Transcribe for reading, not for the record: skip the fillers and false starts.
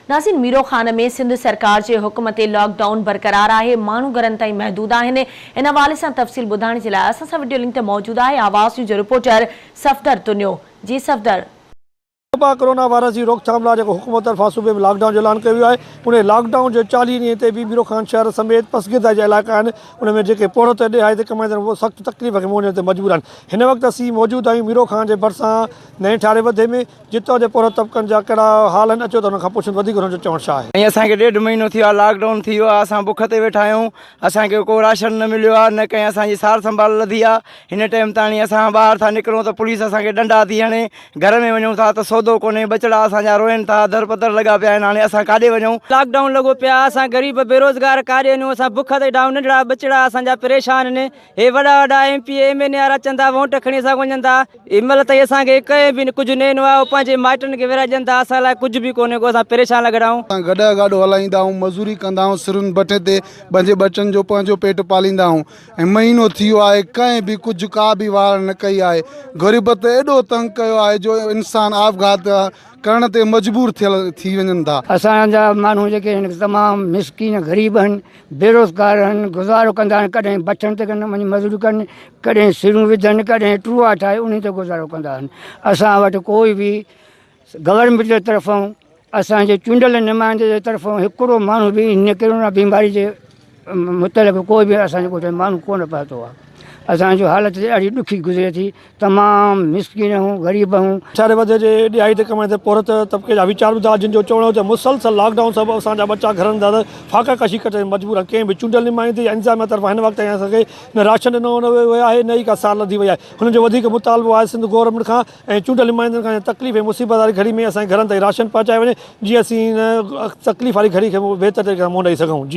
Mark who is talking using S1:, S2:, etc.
S1: ناظرين ميرو خان ۾ سنڌ سرڪار جي حڪم تي لاڪ ڊائون برقرار آهي، ماڻهو گهرن تائين محدود آهن، ان حوالي سان تفصيل ٻڌائڻ جي لاء اسان سان وڊيو لنڪ تي موجود آهي آواز نيوز جو رپورٽر صفدر تنيو جي صفدر.
S2: وبا ڪرونا وائرس جي روڪٿام لاء جيڪو حڪومت طرفان صوبي ۾ لاڪ ڊائون جو اعلان ڪيو ويو آهي انهي لاڪ ڊائون جي 40 ڏينهن تي به ميرو خان شهر سميت پسگردائي جا علائقا آهن ان ۾ جيڪي پورهيت ڏهائي تي ڪمائيندڙ اهي سخت تڪليف کي منهن ڏيڻ تي مجبور آهن هن وقت اسين موجود آهيون ميرو خان جي ڀرسان نئين ٺاري وڌي ۾ جتان جي پورهيت طبقن جا ڪهڙا حال آهن اچو ته انهن کان پڇون ته وڌيڪ انهن جو چوڻ ڇا آهي.
S3: ۽ اسان کي ڏيڍ مهينو ٿي ويو آهي لاڪ ڊائون ٿي ويو آهي اسان بک تي ويٺا آهيون اسان کي ڪو راشن نه مليو آهي نه ڪنهن اسان جي سار سنڀال لڌي آهي هن ٽائيم تاڻي اسان ٻاهر ٿا نڪرون ته پوليس اسان کي ڏنڊا ٿي هڻي گهر ۾ وڃون ٿا ته سودو ڪونهي ٻچڙا اسان جا روئن ٿا در پدر لڳا پيا آهن هاڻي اسان ڪاڏي وڃون.
S4: لاڪ ڊائون لڳو پيو آهي اسان غريب بيروزگار ڪاڏي وڃون اسان بک تي ويٺا آهيون ننڍڙا ٻچڙا اسان جا پريشان آهن هي وڏا وڏا ايم پي اي ايم اين اي وارا اچن ٿا ووٽ کڻي اسان کان وڃن ٿا هن مهل تائين اسان کي ڪنهن به ڪجهه نه ڏنو آهي هو پنهنجي مائٽن کي ورهائي ڏين ٿا اسان لاء ڪجهه به ڪونهي ڪو اسان پريشان لڳل آهيون.
S5: اسان گڏهه گاڏو هلائيندا آهيون مزوري ڪندا آهيون سرن بٺي تي پنهنجي ٻچن جو پنهنجو پيٽ پاليندا آهيون ۽ مهينو ٿي ويو آهي ڪنهن به ڪجهه ڪا به واهر نه ڪئي آهي غريبت ايڏو تنگ ڪيو آهي جو انسان آپگهات ڪرڻ تي مجبور ٿيل ٿي وڃن ٿا.
S6: اسان جا ماڻهو جيڪي آهن تمام مسڪين غريب آهن بيروزگار آهن گذارو ڪندا آهن ڪڏهن بٺن تي وڃي مزوري ڪن ڪڏهن سرون وجهن ڪڏهن ٽوئا ٺاهي انهي تي گذارو ڪندا آهن اسان وٽ ڪوئي به گورنمينٽ جي طرفون اسان جي چونڊيل نمائندي جي طرفون هڪڙو ماڻهو به ان ڪرونا بيماري جي متعلق ڪوئي به اسان جي ڳوٺ ۾ ماڻهو ڪونه پهتو آهي اسان جو حالت ڏاڍي ڏکي گذري ٿي تمام مسڪين آهيون غريب آهيون.
S2: ڇاري وڌي جي ڏهائي تي ڪمائيندڙ پورهيت طبقي جا ويچار ٻڌا جن جو چوڻ هو ته مسلسل لاڪ ڊائون سبب اسان جا ٻچا گهرن اندر فاقه ڪشي ڪرڻ تي مجبور آهن ڪنهن به چونڊيل نمائندي يا انتظاميا طرفان هن وقت تائين اسان کي نه راشن ڏنو ويو آهي نه ئي ڪا سار لڌي وئي آهي هنن جو وڌيڪ مطالبو آهي سنڌ گورنمينٽ کان ۽ چونڊيل نمائندن کان هن تڪليف ۽ مصيبت واري گهڙي ۾ اسان جي گهرن تائين راشن پهچايو وڃي جيئن اسين هن تڪليف واري گهڙي کي بهتر طريقي سان منهن ڏئي سگهون جي.